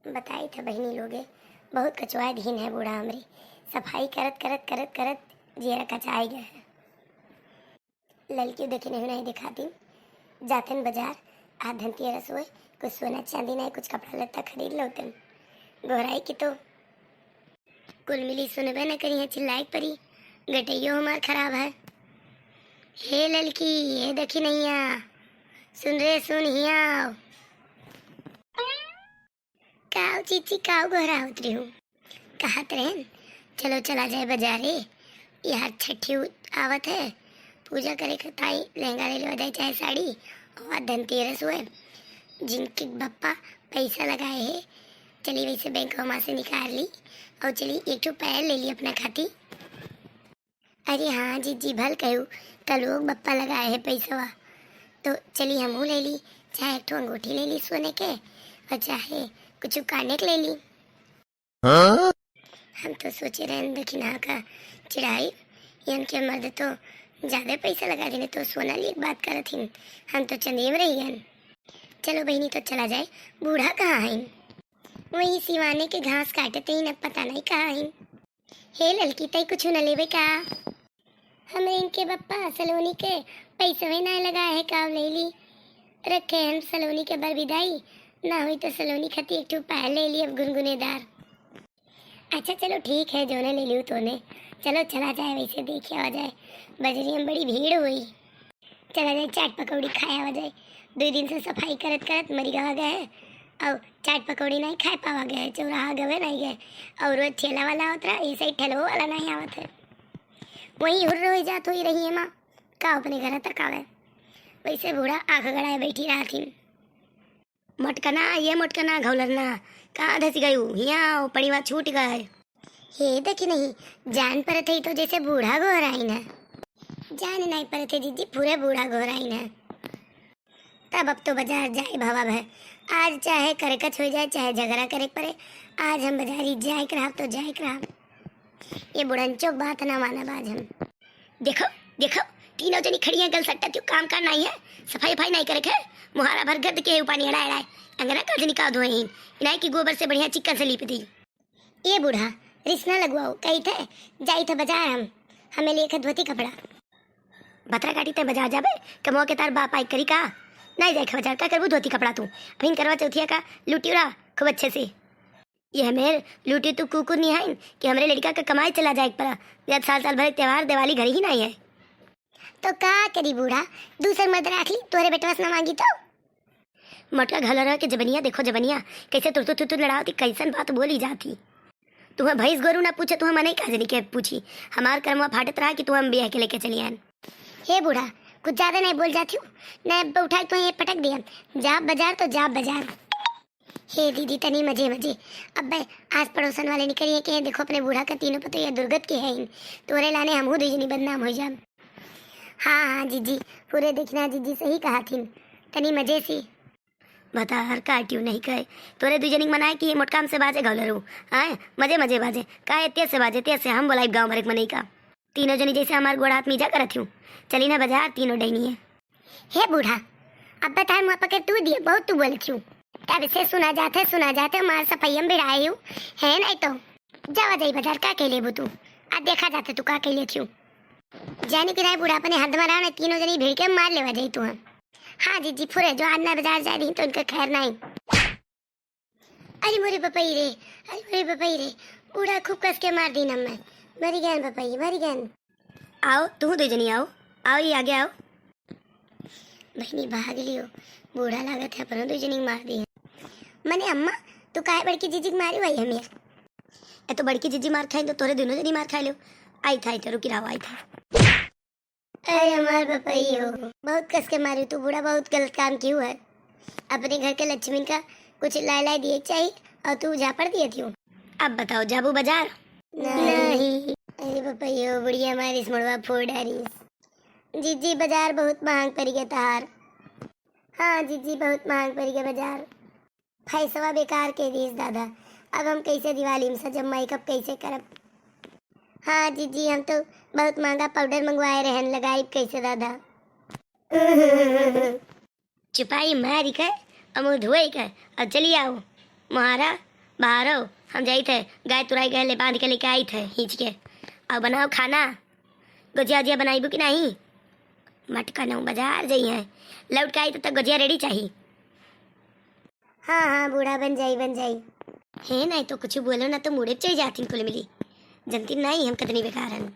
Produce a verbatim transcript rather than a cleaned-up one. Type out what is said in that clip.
बताई था बहिनी लोगे, बहुत कचवाए धीन है बूढ़ा हमरे। सफाई करत करत करत करत जियरा कचाई गए है। ललकी देखी नहीं, नहीं दिखाती, जातन बाजार, आज धनतेरस हुए, कुछ सोना चांदी नहीं, कुछ कपड़ा लत्ता खरीद लो तन। गोहराई की तो कुल मिली सुनबे न करी है, चिल्लाए के परी, गटैयो हमार खराब है। हे ललकी, हे देखी नैया, सुन रे सुन हिया। काव चीची, काव गोहरावत रही हूँ? कहत रहन, चलो चला जाए बाजारे, यार छठी उ-, आवत है, पूजा करे के ताई लहंगा ले लेवा जाए चाहे साड़ी, और धनतेरस हुए, जिनके बप्पा पैसा लगाए है, चली वैसे बैंक में से निकाल ली और चली एक ठो पायल ले ली अपना खाती। अरे हाँ जीजी, भल कहू, कल वो बप्पा लगाए है पैसवा, तो चली हमहू ले ली, चाहे एक ठो अंगूठी ले ली सोने के और चाहे कुछ काने के ले ली। हाँ? हम तो सोचे रहन दखिना का चिढ़ाई, इनके मर्द तो ज्यादा पैसा लगा देने, तो सोना लिए बात करत हिन, हम तो चंदिये में रही गन। चलो बहिनी, तो चला जाए, बूढ़ा कहाँ हैं? वही सिवाने के घास काटत ही न, पता नहीं कहाँ हैं। हे ललकी, तई कुछ न लेबे का? हमरे इनके बप्पा सलोनी के पैसवे ना लगा है, का ले ली? रखे हम सलोनी के बरबिदाई, ना हुई तो सलोनी खाती एक ठो पायल ले ली अब गुनगुनेदार। अच्छा चलो ठीक है, जोने ले लियो तोने। चलो चला जाए, वैसे देखे आ जाए, बजरिया में बड़ी भीड़ हुई। चला जाए, चाट पकौड़ी खाए आवा जाए। दो दिन से सफाई करत करत मरी गवा गए हैं, और चाट पकौड़ी नहीं खाए पावा गए है, चौराहा गवे नहीं गए, और रोज ठेला वाला आवत रहा, ऐसे ही ठेलवो वाला नहीं आवत है। वहीं हुर्र हो जात हुई रही है माँ, का अपने घर तक आवे। वैसे बूढ़ा आँख गड़ाए बैठी रहा थी। मोटकना, ये मोटकना, घौलरना, कहाँ धस गयू? हियाँ आओ, पड़ीवा छूट गए। हे देखी नहीं, जान परत है तो जैसे बूढ़ा गोहराइन है। जान नहीं परत है जीजी, पूरे बूढ़ा गोहराइन है। तब अब तो बाजार जाए भावा भय, आज चाहे करकच हो जाए, चाहे झगड़ा करे पड़े, आज हम बाजारी जाए के रहब तो जाए के रहब। ये बुढ़नचो के बात ना मानब आज हम। देखो, देखो, तीनों जनी खड़ी हैं, गल सट्टा, क्यों काम का नहीं है, सफाई उफाई नहीं करे है, मुहारा भर गद के ऊपर नहीं अड़ाए अड़ाए, अंगना का जनी का धोए हैं, इनाई की गोबर से बढ़िया चिक्कन से लीप दी। ए बूढ़ा, रिस ना लगवाओ, कही थे, जाई थे बाजार हम, हमें लिए के धोती कपड़ा। भतरा काटी ते बाजार जाबे, कमवा के तार बाप आई करी का? नहीं जाए के बाजार, का करबू धोती कपड़ा तू? अभिन करवा चौथिया का लूटी उड़ा खूब अच्छे से। ये हमें लूटी तू कुकुर नहीं है कि हमरे लड़का का कमाई चला जाए के पड़ा, जब साल साल भर त्योहार दिवाली घर ही नहीं है। तो का करी बूढ़ा, दूसर मर्द राख ली, तोहरे बेटवा से ना मांगी तो? मोटका घलरा के जबनिया देखो जबनिया, कैसे तुरतुर तुरतुर लड़ावती, कैसन बात बोली जाती। तुहें भैंस गोरू ना पूछे, तुहें मनई का जनी के पूछी। हमार करमवा फाटत रहा कि तू हम बियाह के लेके चली आन। हे बूढ़ा, कुछ ज्यादा नहीं बोल जाती हूँ, नहीं अब उठा के तुहें ये पटक दिया। जा बाजार तो जा बाजार। हे दीदी, तनी मजे मजे। अब्बे, आज पड़ोसन वाले निकली है कि देखो अपने बूढ़ा का तीनों पतोहिया दुर्गत के हैं, तोरे लाने हमहू दुई जनी बदनाम हो जाम। हाँ, हाँ, जीजी, पूरे देखना, जीजी सही कहा थी, तनी मजे से। बता, हर काटियो नहीं कहे, तोरे दुई जनी के मनाए कि मोटकाम से बाजे घौलरू, आए, मजे मजे बाजे, काहे तेज से बाजे, तेज से हम बोलाई गाँव भर एक मनई का। तीनों जनी जैसे हमार गोड़ हाथ मीजा करत हूँ, चली ना बाजार तीनों डैनी है। हे बूढ़ा, अब बताए मुँह पकड़ तू दिए, बहुत तू बोलत हूँ। तब से सुना जात है, सुना जात है, मार सफैया में भिड़ाए हूँ, है नहीं तो। जावा जाई बाजार, का कह लेबू तू? आ देखा जाते तू का कह लेत हूँ। जानी कि नहीं बूढ़ा, अपने हद में रहा ना, तीनों जनी भिड़ के मार लेवा जाई तू हम। हाँ जीजी, फुरे जो आज ना बाजार जा रही तो इनका खैर नहीं। अरे मोरे पपई रे, अरे मोरे पपई रे, बूढ़ा खूब कस के मार दीन हमें। मरी गैन पपई, मरी गैन। आओ, तू दो जनी आओ, आओ ये आगे आओ। बहनी भाग लियो, बूढ़ा लागत है, अपनो दो जनी मार दी। मने अम्मा, तू काहे बड़की जीजी के मारी हुई हमें? ए तो बड़की जीजी मार खाई तो तोरे दोनों जनी मार खा लियो। आई था, आई था, रुकी रहो, आई था। अरे हमार पपई हो, बहुत कस के मारी तू बूढ़ा, बहुत गलत काम कियो है। अपने घर के लक्ष्मी का कुछ लाए लाए दिए चाहिए और तू झापड़ दिए थी। अब बताओ, जाबू बाजार? नहीं। अरे पपई हो, बुढ़िया मारिस मुड़वा फोड़ डारिस। जीजी, बाजार बहुत महंग पड़ गया तहार। हाँ जीजी, बहुत महंग पड़ गया बाजार। फैसवा बेकार के दीस दादा, अब हम कैसे दिवाली में सजब, मेकअप कैसे करब? हाँ जीजी, हम तो बहुत महंगा पाउडर मंगवाए रहन, लगाइब कैसे दादा? चुपाई मारी के, अमू धोए के, अब चली आओ। मुहारा, बाहरो हम जाइत है, गाय तुराई गए ले, बांध के लेके आइत है, खींच के। अब बनाओ खाना, गोजिया उजिया बनाइबू कि नहीं? मटका नौ बाजार जाई है, लौट के आई तब तक गोजिया रेडी चाही। हाँ हाँ बूढ़ा, बन जाई, बन जाई। हे नहीं तो कुछ बोलो ना तो मुड़े चली जाती कुल मिली। जनती नहीं हम कितनी बेकार हन।